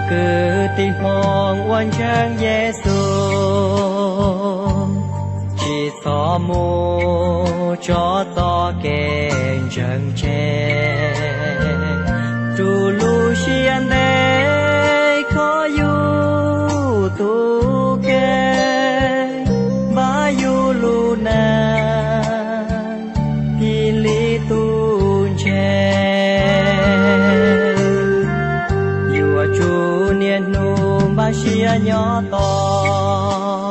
Kwv tij Hmoob uas ntseeg Yexus, tsis txhob mus tso txoj kev ntseeg tseg. Rub lub siab ntev kho yus tus kheej, npaj yus lub neej thiaj li tu ntse. Yuav tsum niaj hnub npaj siab nyob tos,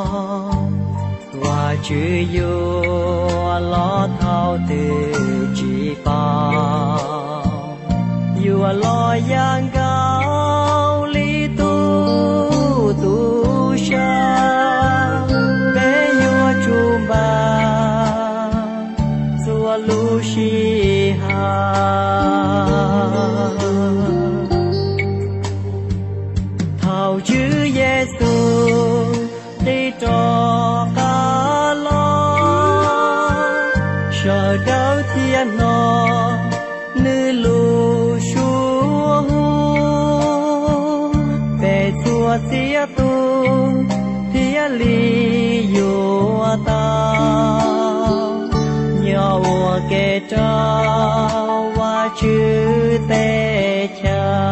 Vajtswv yuav los thaum twg tsis paub. Yuav los yam nkaus li tus tub sab, peb yuav tsum npaj txhua lub sij hawm. Thaum Tswv Yexus qis rov qab los, sawv daws thiaj hnov nws lub suab hu, peb txhua txiav tu thiaj li yuav tau nyob ua ke rau Vajtswv teb chaws.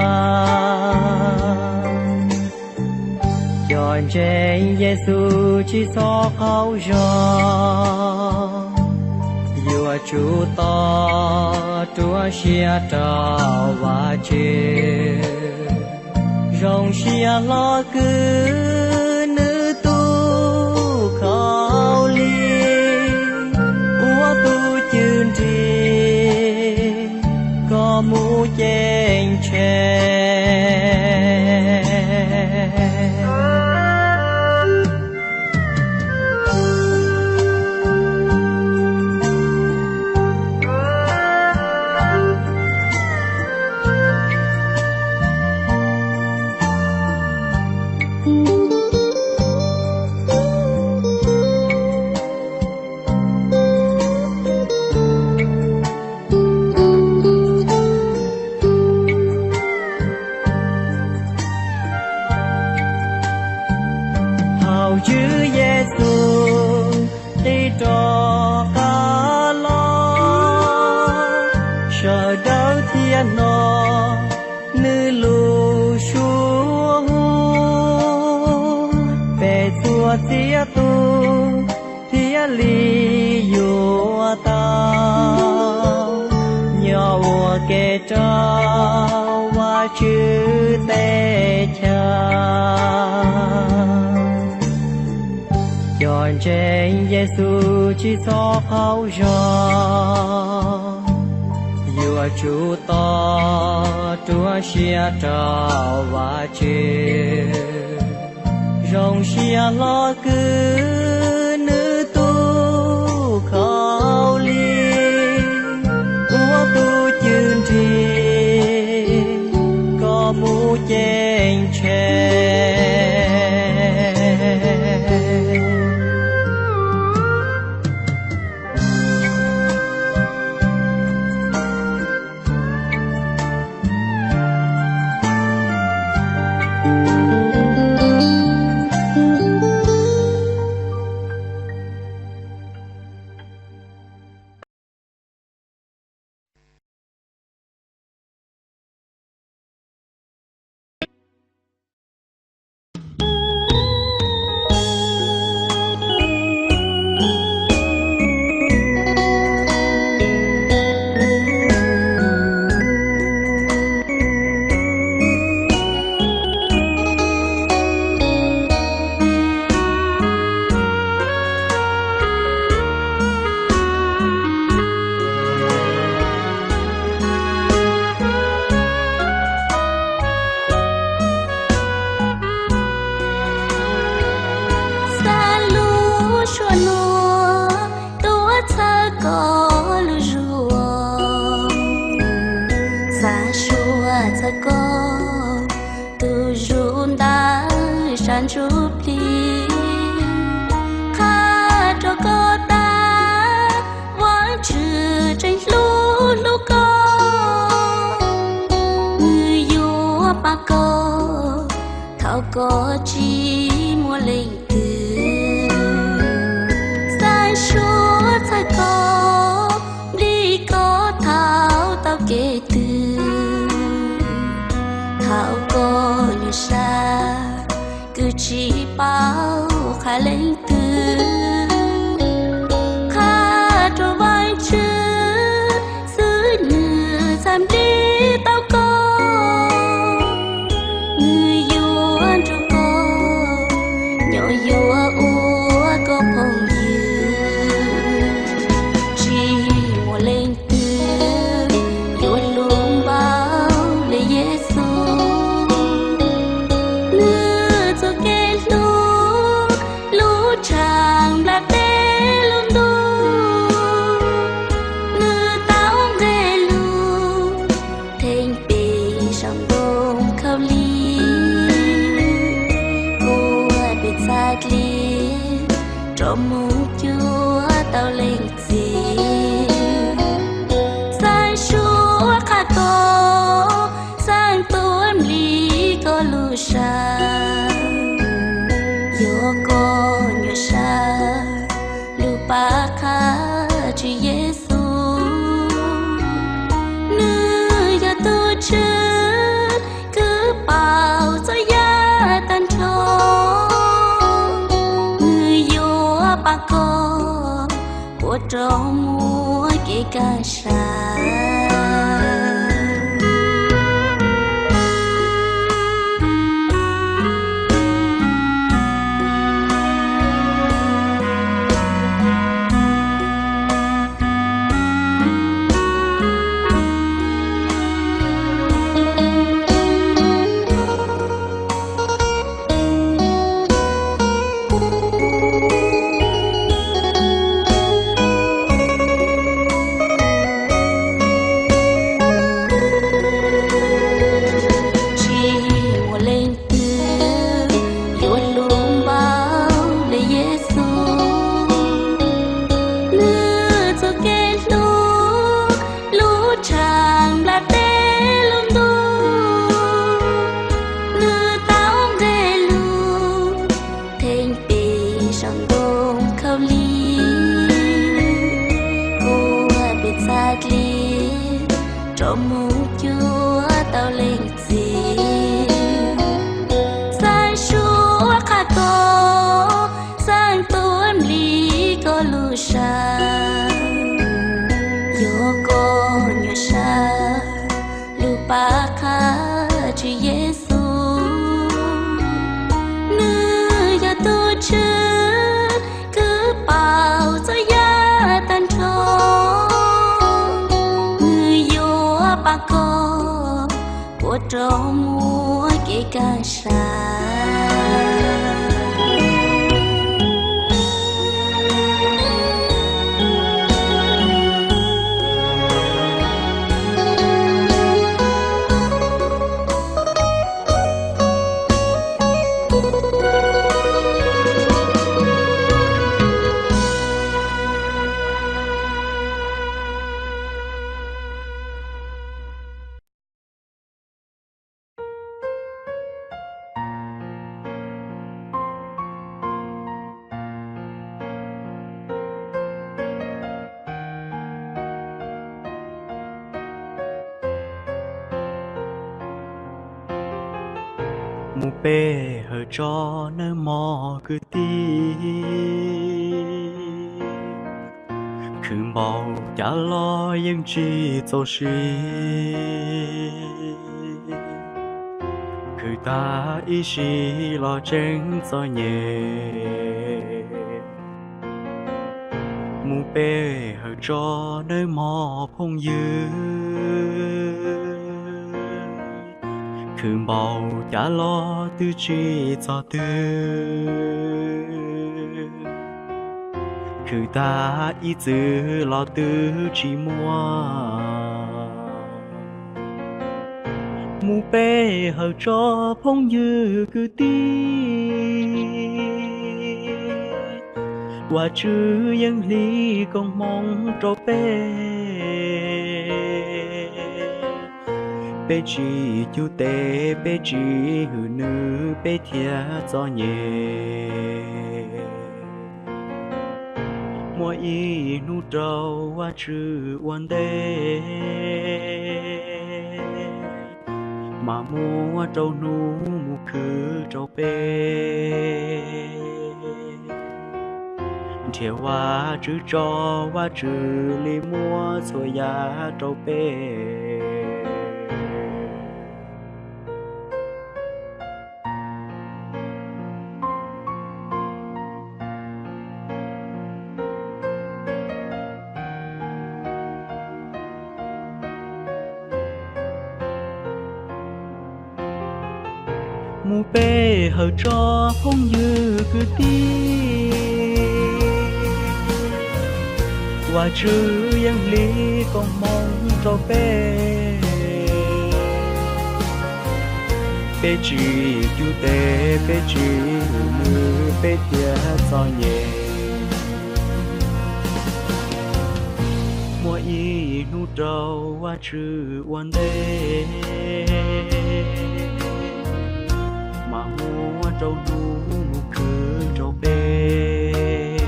Cov ntseeg Yexus tsis txhob qaug zog, yuav tsum tos ruaj siab rau Vajtswv. Zoo siab hlo kwv nws tus khaub lig, ua tus cwj nrig kom mus ceeb tsheej. Thaum Tswv Yexus qis rov qab los, sawv daws thiaj hnov nws lub suab hu, peb txhua txiav tu thiaj li yuav tau nyob ua ke rau Vajtswv teb chaws. Cov ntseeg Yexus tsis txhob qaug zog, yuav tsum tos ruaj siab rau Vajtswv. Zoo siab hlo kwv nws tus khaub lig, ua tus cwj nrig kom mus ceeb tsheej. Xa lub suab nuav tuaj txhawb koj lub zug, xa suab txhawb koj tus zug ntawm sab ntsuj plig. Qha rua koj tas, Vaajtswv tseem hlub hlub koj, nwg yuav paab koj Koj tsis muaj leej twg xaav suav txhawb koj, nplij koj thaum taug kev twg. Thaum koj nyuaj sab, kws tsis paub qha leej twg, qha rua Vaajtswv xwb, nwg txhaj nplij tau koj. Nwg yuav nrug koj, nyob yuav ua koj phooj ywg. Tsis muaj leej twg yuav hlub npaum le Yexus. Nwg txuj kev hlub, lub tshaaj nplaj teb lub ntuj. Nwg tau nqe lug theej pem saum ntoo khaub lig, ua peb txhaj dlig rov moog cuag tau leej txiv. Xaav suav qha koj, xaav tuav nplij koj lub sab. Yog koj nyuaj sab, lug pab qha Tswv Yexus. Nwg yog tug Tswv kws paub txhua yaam taag nrho. Nwg yuav pab koj puab rov muaj kev kaaj sab. Tsis muaj leej twg yuav hlub npaum le Yexus. Nwg txuj kev hlub, lub tshaaj nplaj teb lub ntuj. Nwg tau nqe lug theej pem saum ntoo khaub lig, ua peb txhaj dlig rov moog cuag tau leej txiv. Xaav suav qha koj, xaav tuav nplij koj lub sab. Yog koj nyuaj sab, lug pab qha Tswv Yexus. Nwg yog tug Tswv kws paub txhua yaam taag nrho. Nwg yuav pab koj puab rov muaj kev kaaj sab. Mus pe hawm tso nawb mog kwv tij, khwv npaum cas los yeej tsis txaus siv, khwv tag ib sim los tseem txom nyem. Mus pe hawm tso nawb mog phooj ywg, khwv npaum cas los twb tsis txog twg, khwv tag ib txwm los twb tsis muaj. Mus pe hawm tso phooj ywg kwv tij, Vajtswv yeej hlib koom hmoov rau peb. Peb tsis cug tes, peb tsis hwm nws, peb thiaj txom nyem. Muaj ib hnub rau Vajtswv ua ntej, mas muaj rau hnub mus khwv rau peb. Nrhiav Vajtswv tso, Vajtswv li muab txhua yam rau peb. Mus pe hawm tso phooj ywg kwv tij, Vajtswv yeej hlub koob hmoov rau peb. Peb tsis cug tes, peb tsis hwm nws, peb thiaj txom nyem. Muaj ib hnub rau Vajtswv ua ntej, mas muaj rau hnub mus khwv rau peb.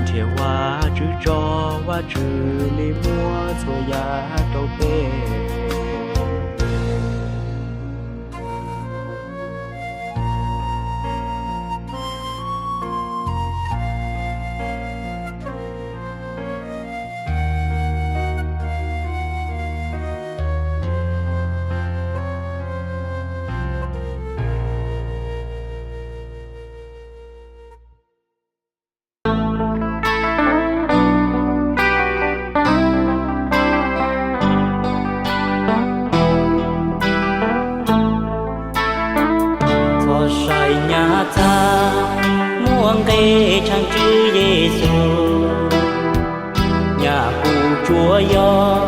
Nrhiav Vajtswv tso, Vajtswv li muab txhua yam rau peb. Txhob saib nyab txag muaj nqe tshaaj tswv Yexus. Nyab kuj tsuas yog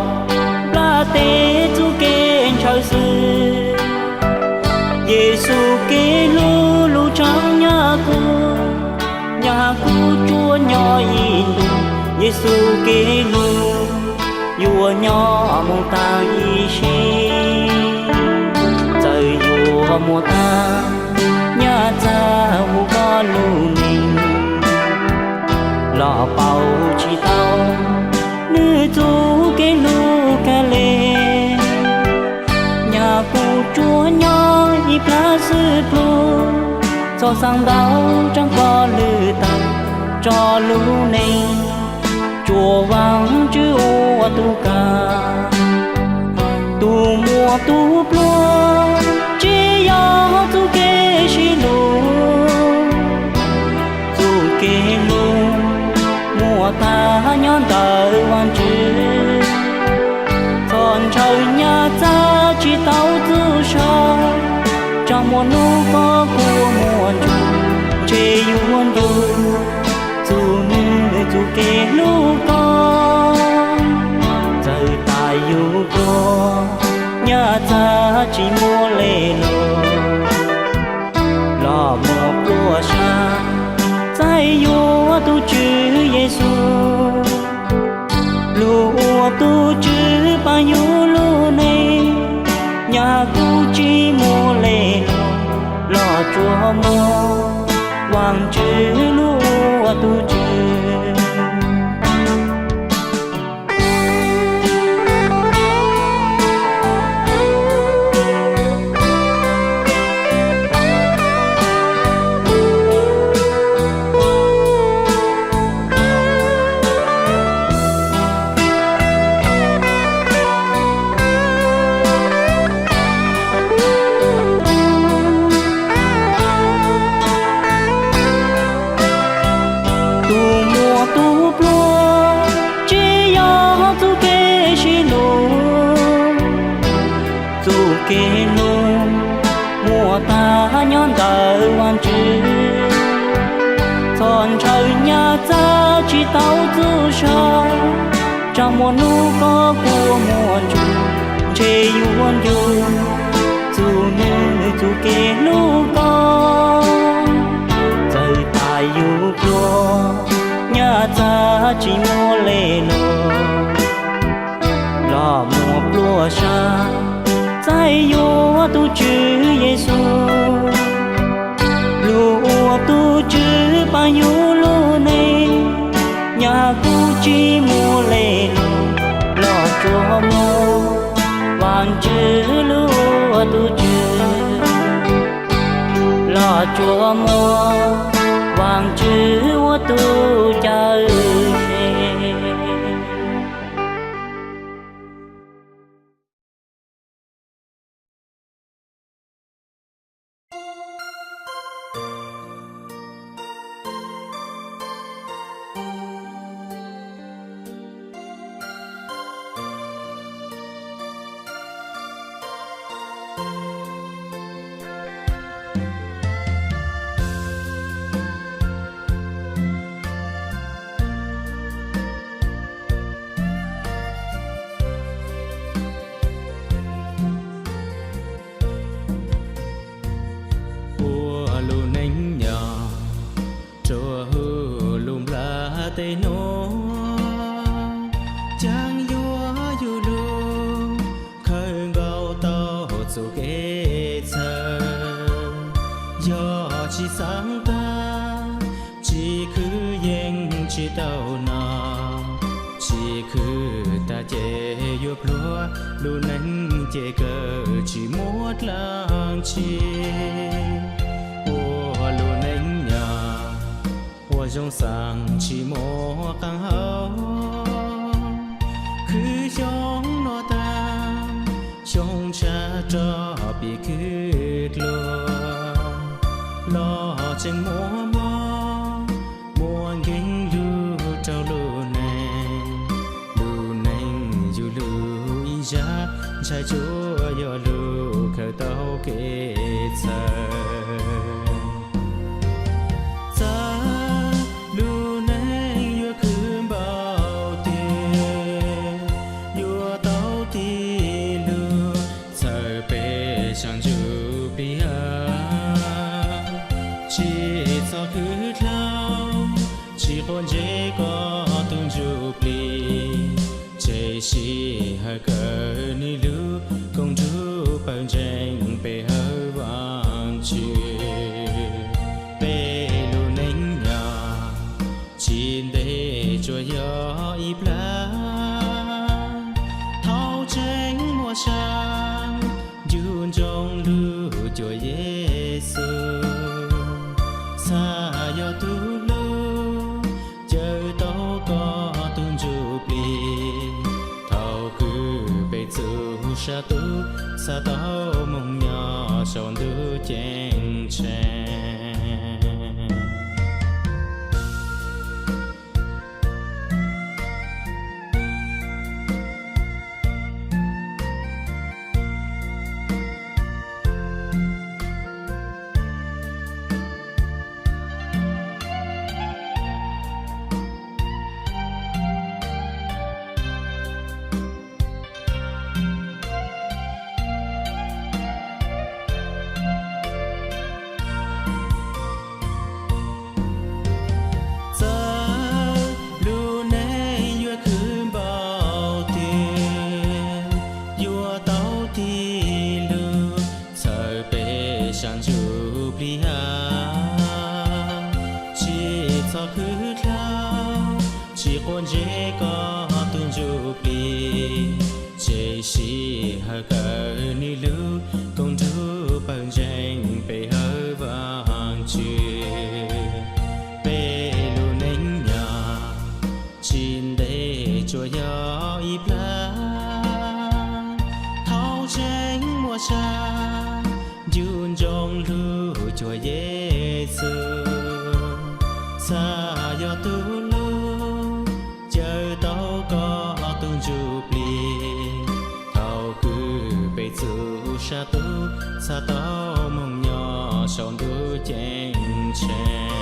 nplaj teb txuj kev ntshaw xwb. Yexus kev hlub lug tshaj nyab kuj, nyab kuj tsuas nyob ib ntus. Yexus kev hlub yuav nyob mus taag ib sim. Txawm yuav muaj taag nyab txag hu koj lub npe, los pauv tsis tau nwg txuj kev hlub kag le. Nyab kuj tsuas nyob ib plag xwb plug. Txhob xaav ntau tsaam koj lwm taag, tso lub neej tsuas Vaajtswv ua tug kag. Tug muaj tug pluag tsis yog txuj kev sib hlub. Txuj kev hlub muaj taag nyob ntawm Vaajtswv. Txhob ntshaw nyab txag tsis tau txuj sa, tsaam muaj nub koj kuj muaj ntsug, ntshe yuav ncu txug nwg txuj kev hlub koj. Txawm tas yug pluag, nyab txag tsis muaj le luag, los muaj pluag sab txais yuav tug Tswv Yexus. Lug ua tug Tswv paab yug lub neej, nyab kuj tsis muaj le luag, los tsuas muaj Vaajtswv lug ua tug Tswv. Tug muaj tug pluag tsis yog txuj kev sib hlub. Txuj kev hlub muaj taag nyob ntawm Vaajtswv. Txhob ntshaw nyab txag tsis tau txuj sa, tsaam muaj nub koj kuj muaj ntsug, ntshe yuav ncu txug nwg txuj kev hlub koj. Txawm tas yug pluag, nyab txag tsis muaj le luag, los muaj Ua sab txais yuav tus Tswv Yexus, lub uas tus Tswv pab yug lub neej, nyaj kuj tsis muaj leej twg los tsuas muaj Vaajtswv lub ua tus Tswv, los tsuas muaj Vaajtswv ua tus cawm seej. Ua lub neej nyob rua huv lub nplaj teb nuav, caag yuav yug lug khawm nkaus tau txuj kev txhawb. Yog tsi xaav taag, tsi khwv yeej tsi tau noj, tsi khwv taag ces yuav pluag, lub neej ces kawg tsi muaj dlaab tsi. Ua lub neej nyob ua zoo xaav tsi muaj qaab hau, khwv xyoo nuav taag, xyoo ntshaw rov pib khwv dlua, los tseem muaj mob, muaj nkeeg lug rau lub neej. Lub neej yug lug ib zag, ntshai tsuav yog lug khawm tau kev txhawb. Txawm lub neej yuav khwv npaum twg, yuav tau tig lug txhawb peb saam ntsuj plig hab. Tsi txhob khwv dlhau, tsi quav ntsej koj tug ntsuj plig, tseg sij hawm kawm nwg lug koom nrug pawg ntseeg peb hawm Vaajtswv. Peb lub neej nyob tsi ntev tsuas yog ib plag, thaus tseem muaj sa ncu ntsoov lug cuag Yexus. Txhaj yog tug lug cawm tau koj tug ntsuj plig, thaus kws peb txuj sa tub txhaj tau moog nyob sau ntuj ceeb tsheej. Txawm lub neej yuav khwv npaum twg, yuav tau tig lug txhawb peb saam ntsuj plig hab. Tsi txhob khwv dlhau, tsi quav ntsej koj tug ntsuj plig, tseg sij hawm kawm nwg lug koom nrug pawg ntseeg peb hawm Vaajtswv. Peb lub neej nyob tsi ntev tsuas yog ib plag, thaus tseem muaj sa ncu ntsoov lug cuag Yexus. Txhaj yog tug lug cawm tau koj tug ntsuj plig, thaus kws peb txuj sa tub txhaj tau moog nyob sau ntuj ceeb tsheej.